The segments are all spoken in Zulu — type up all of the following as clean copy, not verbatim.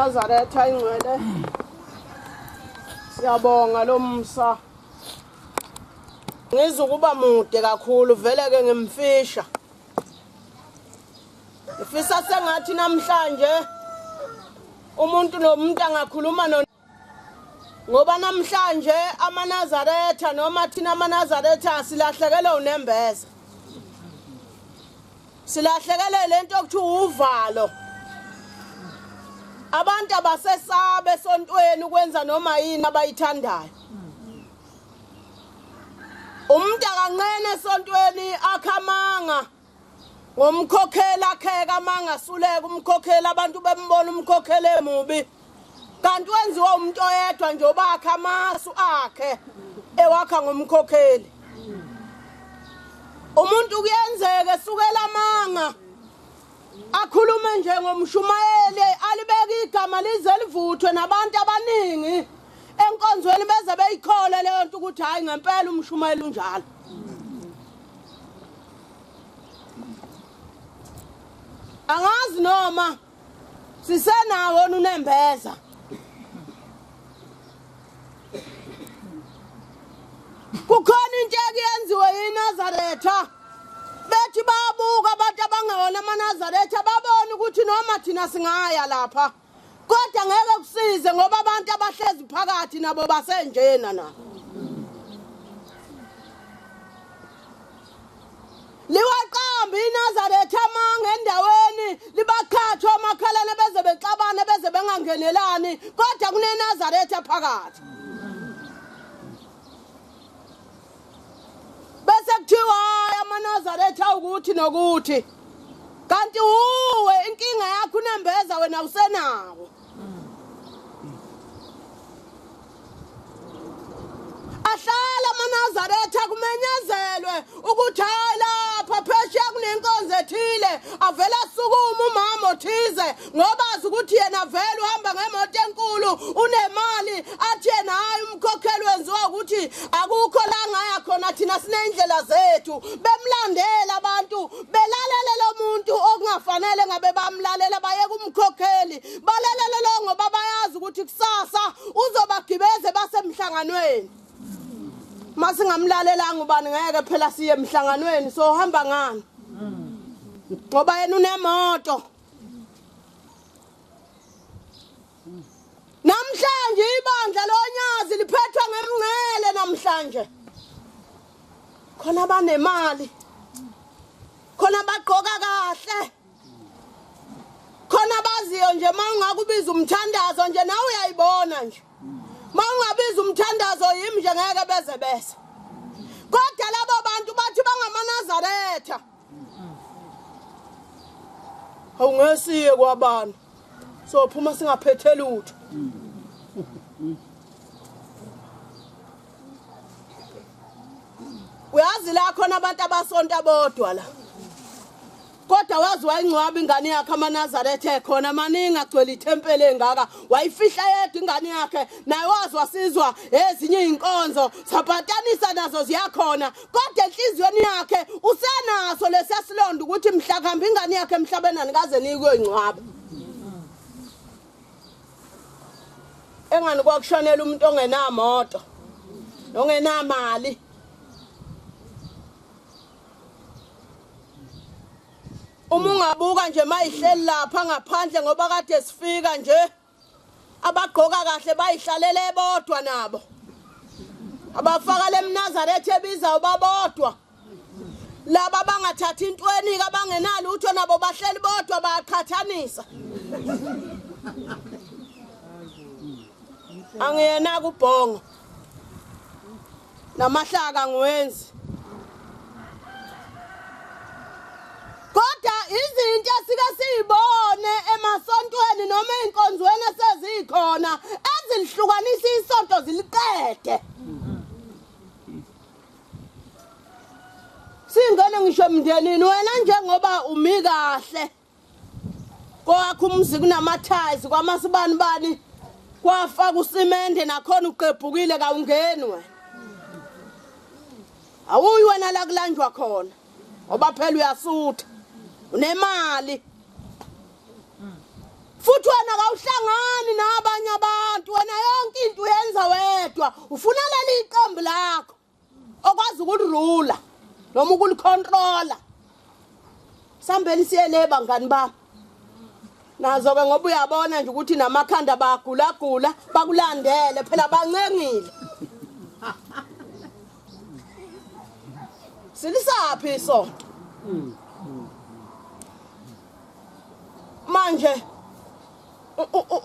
Nazaretha ingcwele. Siyabonga lomsa. Ngizukuba mude kakhulu vele ke ngimfisha. Ngifisa sengathi namhlanje umuntu nomuntu angakhuluma no ngoba namhlanje amaNazaretha noma thina amaNazaretha silahlekelwe unembeza. Silahlekele lento okuthiwa uvalo. Abantu abasesabe esontweni ukwenza noma yini abayithandayo. Umuntu akanqene esontweni akhamanga ngomkhokheli akheka amanga asuleka umkhokheli abantu bembona umkhokheli emubi kanti wenziwa umuntu oyedwa nje obakha amasu akhe ewakha ngomkhokheli. Umuntu kuyenzeka esukela amanga akhulume nje ngomshumayeli alibeke igama lize livuthwe nabantu abaningi enkonzweni beze beyikhole leyo nto ukuthi hayi ngempela umshumayeli unjalo. Angazi noma sisenawo unembeza. Kukhona into ekuyenziwe yiNazaretha bethi babuka abantu abangewona amaNazaretha babona ukuthi noma thina singaya lapha kodwa ngeke kusize ngoba abantu abahlezi phakathi nabo basenjena na. Liwaqamba iNazaretha amanga endaweni libakhathwe amakhalane beze bexabane beze bengangenelani kodwa kuneNazaretha phakathi. Bese kuthiwa hayi amaNazaretha ukuthi nokuthi kanti uwe inkinga yakho unembeza wena usenawo. Ahlala amaNazaretha kumenyezelwe ukuthi hayi lapha phesheya kunenkonzo ethile avele asukuma umama othize ngoba azi ukuthi yena vele uhamba ngemoto enkulu unemali athi yena hayi umkhokheli wenziwa ukuthi akukho la ngaya khona thina sineyindlela zethu. Bemlandela abantu belalele lo muntu okungafanele ngabe bamlalela baye kumkhokheli balalele lo ngoba bayazi ukuthi kusasa uzobagibeze basemhlanganweni. Masingamlalelanga ubani ngeke phela siye emhlanganweni so hamba ngani ngoba yena unemoto. Namhlanje ibandla lonyazi liphethwe ngemngcele namhlanje. Khona abanemali, khona bagqoka kahle, khona baziyo nje uma ungakubiza umthandazo nje nawe uyayibona nje. Uma ungabiza umthandazo yimi nje ngeke beze bese. Kodwa labo bantu bathi bangamaNazaretha. Awungesiye kwabani. So phuma singaphethe lutho. Uyazi la khona abantu abasonta bodwa la. Kodwa wazi wayingcwaba ingane yakhe amaNazaretha ekhona maningi agcwele ithempeli engaka wayifihla yedwa ingane yakhe naye wazi wasizwa ezinye izinkonzo sapatanisa nazo ziyakhona kodwa enhliziyweni yakhe usenaso lesasilonda ukuthi mhla kuhamba ingane yakhe emhlabeni anikaze niyikuyingcwaba. Engani kwakushonela umuntu ongenamoto nongenamali. Uma ungabuka nje mayihleli lapha ngaphandle ngoba kade sifika nje abagqoka kahle bayihlalele bodwa nabo abafaka lemNazaretha ebiza ubabodwa laba bangathathi intweni abangenalutho nabo bahleli bodwa bayaqhathanisa. Angiyena kubhongo namahlaka ngiwenzi kodwa izinto esike siyibone emasontweni noma ey'nkonzweni esezikhona ezilihlukanisa isonto ziliqede. Singene ngisho emndenini wena njengoba umi kahle kowakho umuzi kunamathayizi kwamasibani bani kwafaka usimende nakhona uqebhukile kawungeni wena. Awuyi wena la kulanjwa khona ngoba phela uyasutha unemali. Futhi wena kawuhlangani nabanye abantu, wena yonke into uyenza wedwa. Ufuna leli iqembu lakho okwazi ukulirula noma ukulicontrola. Sambeni siye le bangani bami. Nazo ke ngoba uyabona nje ukuthi namakhanda bagulagula bakulandele phela bancengile. Silisaphi isonto? Manje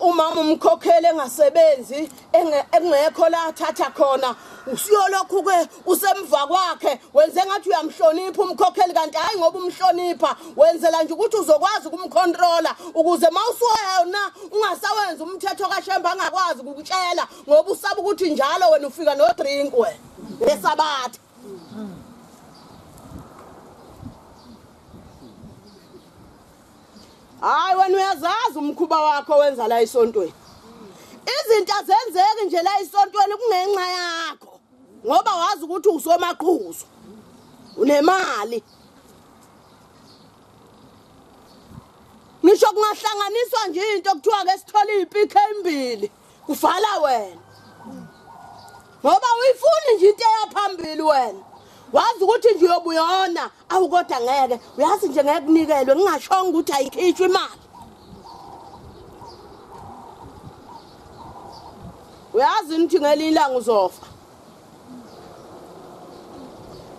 umama umkhokhele engasebenzi engekho la athatha khona, usiyolokhu ke usemva kwakhe wenze ngathi uyamhlonipha umkhokheli, kanti hayi ngoba umhlonipha wenzela nje ukuthi uzokwazi ukumcontrola ukuze mawusuwena ungasawenza umthetho kaShembe angakwazi ukukutshela ngoba usaba ukuthi njalo wena ufika no drink wena ngesabatha. Hayi wena uyazazi umkhuba wakho wenza la esontweni. Izinto azenzeki nje la esontweni kungenxa yakho ngoba wazi ukuthi usomaqhuzu unemali. Ngisho kungahlanganiswa nje into kuthiwa ke sithole ipikhe embili kuvala wena ngoba uyifuni nje into eyaphambili wena. Wazi ukuthi nje uyobuyona awu kodwa ngeke uyazi nje ngeke kunikelwe ngingashonga ukuthi ayikhishwe imali. Uyazi ukuthi ngelinye ilanga uzofa.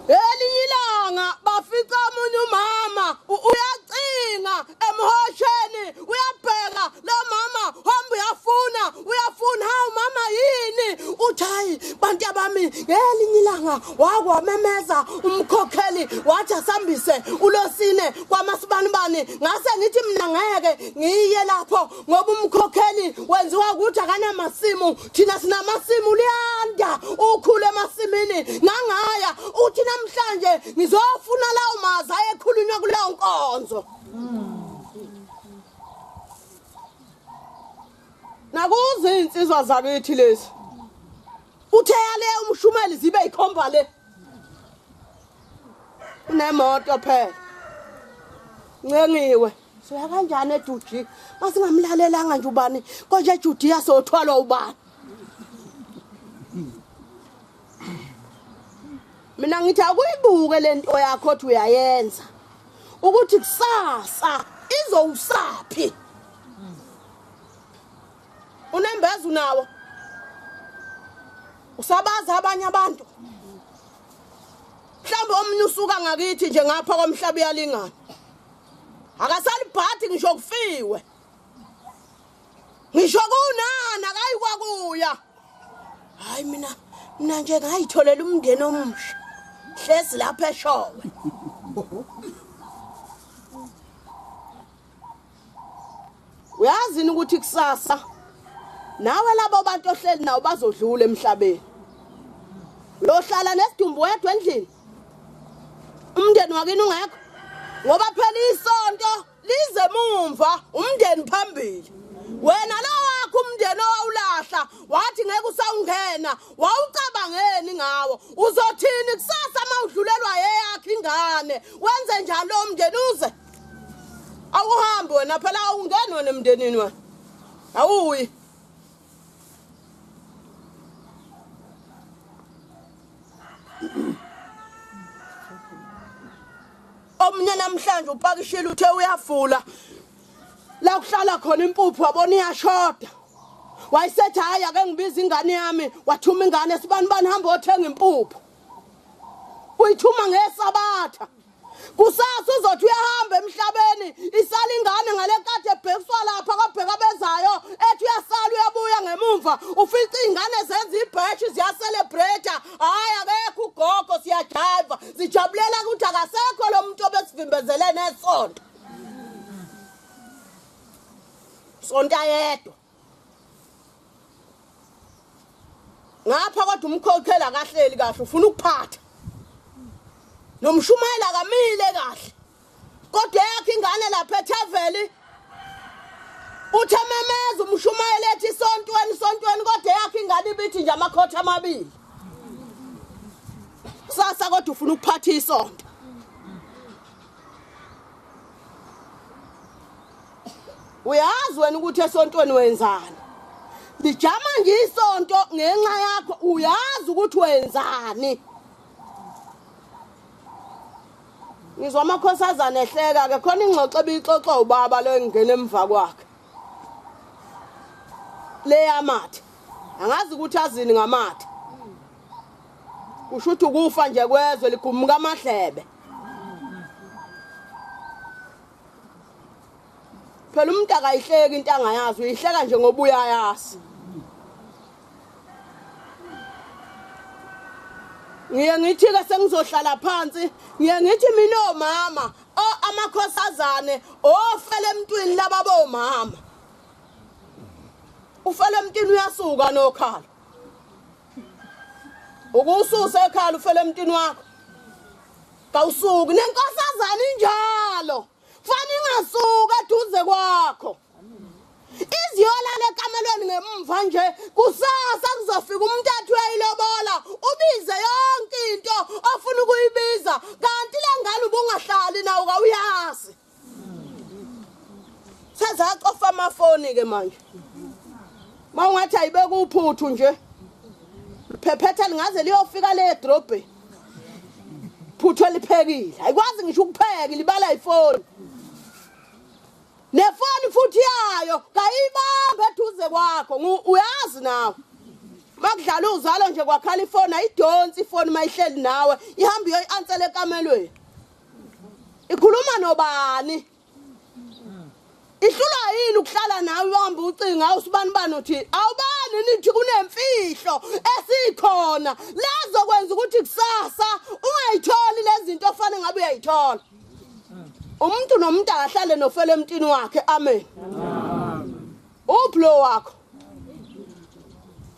Elinye ilanga bafica omunye umama uyacinga emhosheni uyabheka lo mama hamba uyafuna uyafuna hawu mama yini uthi hayi bantu abami ngelinye ilanga wakwamemeza umkhokheli wathi asambise ulosine kwamasibanibani ngase ngithi mina ngeke ngiye lapho ngoba umkhokheli wenziwa ukuthi akanamasimu thina sinamasimu liyanda ukhule emasimini ngangaya uthi namhlanje ngizofuna lawo mazi ayekhulunywa kuleyo nkonzo. Nakuze insizwa zakithi lezi uthe yale umshumeli zibe ikhomba le unemoto phela ncengiwe soya kanjani eJudiya masingamlalelanga nje ubani konje eJudiya sothwalwa ubani. Mina ngithi akuyibuke lento yakho othi uyayenza ukuthi kusasa izowusaphi. Unembeza unawo usabaza abanye abantu mhlawumbe omunye usuka ngakithi nje ngapha komhlaba uyalingana akasalibhathi ngisho kufiwe ngisho kunana akayikwakuya. Hayi mina nje ngayitholela umndeni omusha hlezi lapha eshowe. Uyazi ukuthi kusasa nawe labo bantu ohleli nawo bazodlula emhlabeni. Uyohlala nesidumbu wedwa endlini umndeni wakini ungekho ngoba phela isonto lize mumva umndeni phambili. Wena lo wakho umndeni owawulahla wathi ngeke usawungena wawucabangeni ngawo uzothini kusasa mawudlulelwa yeyakho ingane wenze njalo umndeni uze awuhambi wena phela awungeni wena emndenini wena awuyi. Omunye namhlanje upakishile uthe uyavula la kuhlala khona impuphu wabona iyashoda wayesethi hayi ake ngibiza ingane yami wathuma ingane sibani bani hamba othenga impuphu uyithuma ngesabatha. Kusasa uzothi uyahamba emhlabeni isala ingane ngalekade ebhekiswa lapha kwabheka bezayo ethi uyasala uyabuya ngemumva ufica ingane zenza ibheshi ziyacelebrate hayi akekho ugogo siyajiva sijabulela ukuthi akasekho lo muntu obesivimbezele nesonto sonto yedwa ngapha kodwa umkhokhela akahleli kahle ufuna ukuphatha nomshumayela akamile kahle kodwa yakhe ingane lapha eThaveli uthe memeza umshumayela ethi sontweni sontweni kodwa yakhe ingane ibithi nje amakhotha amabili kusasa kodwa ufuna ukuphatha isonto. Uyazi wena ukuthi esontweni wenzani. Lijama nje isonto ngenxa yakho, uyazi ukuthi wenzani. Ngizwa amakhosazana ehleka ke khona ingxoxo ebiyixoxwa ubaba lo engena emva kwakhe. Le yamathe. Angazi ukuthi azini ngamathe. Kusho ukuthi ukufa nje kwezwe ligumuka amadlebe. Phela umuntu akayihleki into angayazi, uyihleka nje ngoba uyayazi. Ngiye ngithi ke sengizohlala phansi, ngiye ngithi mina omama, o amakhosazane, ofele emntwini laba bomama. Ufele emntwini uyasuka nokhala. Ukususa ekhala ufele emntwini wakho. Kawusuki nenkosazana injalo. Fana ingasuka eduze kwakho. Iziyolala ekamelweni ngemva nje kusasa kuzofika umuntu athi uyayilobola ubize yonke into ofuna ukuyibiza kanti le ngane ubungahlali nawo kawuyazi. Sezacofa amafoni ke manje. Mawungathi ayibeke uphuthu nje. Liphephetha lingaze liyofika le edrobheni. Phuthu eliphekile. Ayikwazi ngisho ukupheka libala ifoni. Nefoni futhi yayo kayibambe eduze kwakho uyazi nawe. Makudlala uzalo nje kwakhala ifoni ayidonsi ifoni mayihleli nawe ihamba iyoyi-ansela ekamelweni. Ikhuluma nobani? Ihlulwa yini ukuhlala nawe uhamba ucinga awusibani bani uthi awubani nithi kunemfihlo esikhona lezokwenza ukuthi kusasa ungayitholi lezi zinto ofanele ngabe uyayithola. Umuntu nomuntu akahlale nofela emntwini wakhe. Amen. Uphi lo wakho?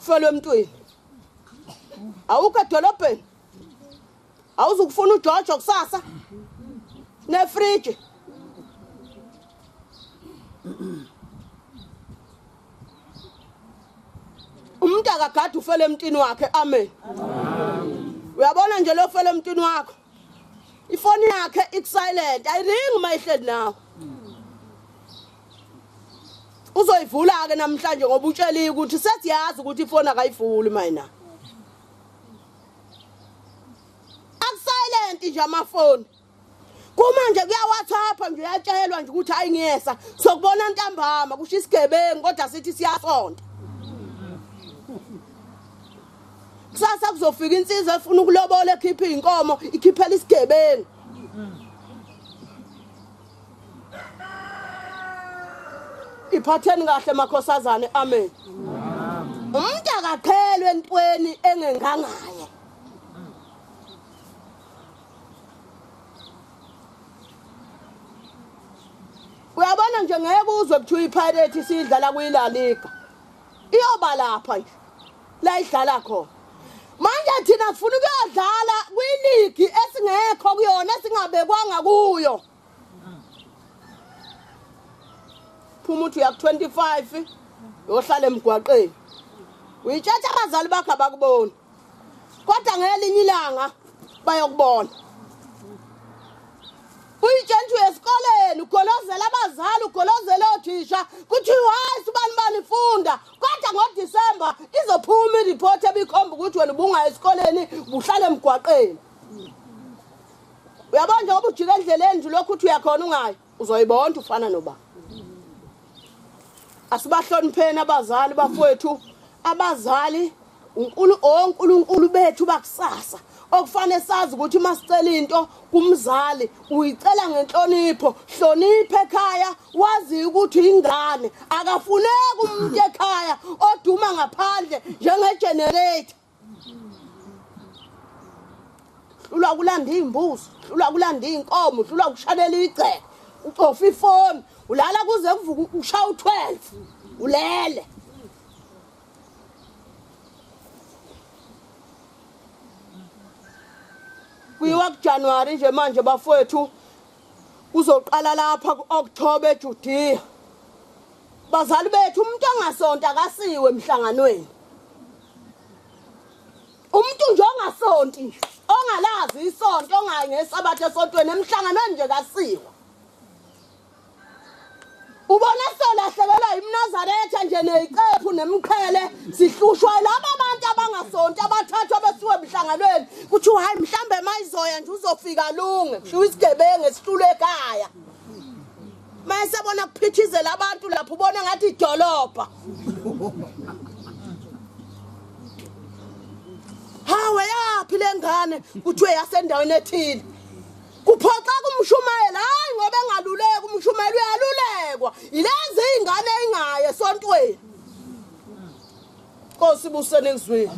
Ufela emntwini. Awukho edolobheni. Awuzukufuna uJojo kusasa. Nefriji. Umuntu akagade ufele emntwini wakhe. Amen. Uyabona nje lo fele emntwini wakho. Ifoni yakhe iku-silent, ayiringi uma ihleli nawe. Uzoyivula-ke namhlanje ngoba utsheliwe ukuthi sesiyazi ukuthi ifoni akayivuli mayina. Akusilent nje amafoni. Kuma nje kuya WhatsApp nje uyatshelwa nje ukuthi hayi ngiyesa sokubona ntambama kusho isigebengu kodwa sithi siyasonta. Kusasa kuzofika insizwa efuna ukulobola ekhipha inkomo ikhiphela isigebengu. Iphatheni kahle makhosazane. Amen. Umuntu akaqhelwe entweni engengangaye. Uyabona nje ngeke uzwe kuthiwa iPirates isidlala kwiLa Liga. Iyoba lapha nje la idlala khona. Manje thina sifuna ukuyodlala kwiligi esingekho kuyona esingabekwanga kuyo. Phuma uthi uya ku-25 uyohlala emgwaqeni. Uyitshatha abazali bakho abakuboni. Kodwa ngelinye ilanga bayokubona. Uyitshentsha uye esikoleni ugolozela abazali ugolozela othisha kuthiwa hayi sibani bani funda kodwa ngoDisemba izophuma ireport ebikhomba ukuthi wena ubungayi esikoleni ubuhlala emgwaqeni. Uyabona njengoba ujika endleleni nje lokhu uthi uyakhona ungayi uzoyibona ufana noba. Asibahlonipheni abazali bafowethu, abazali onkulunkulu bethu bakusasa okufanele sazi ukuthi uma sicela into kumzali uyicela ngenhlonipho. Hlonipha ekhaya wazi ukuthi ingane akafuneki umuntu ekhaya oduma ngaphandle njengegenerator. Hlulwa kulanda iy'mbuzi, hlulwa kulanda iy'nkomo, hlulwa kushanela igceke, ucofa ifoni, ulala kuze kuvuke ushaya u-12 ulele. Kuyiwa kuJanuwari nje manje bafowethu, kuzoqala lapha ku-October eJudiya. Bazali bethu umuntu ongasonto akasiwe emhlanganweni. Umuntu nje ongasonti nje, ongalazi isonto, ongayi ngesabatha esontweni emhlanganweni nje kasiwa. Ubona solahlekelwa imNazaretha nje neyiqephu nemqhele sihlushwa laba bantu abangasonti abathathwa besiwe emhlanganweni kuthiwa hayi mhlambe mayizoya nje uzofika lunge kushiwo isigebengu esihlulwe ekhaya. Mayesebona kuphithizela abantu lapho ubona ngathi idolobha. Hawe yaphi lengane kuthiwe yasendaweni ethile. Kuphoxa kumshumayela hayi ngoba engaluleki umshumayela uyalulekwa yilezi ingane engaye esontweni. Nkosi busene ngizwile.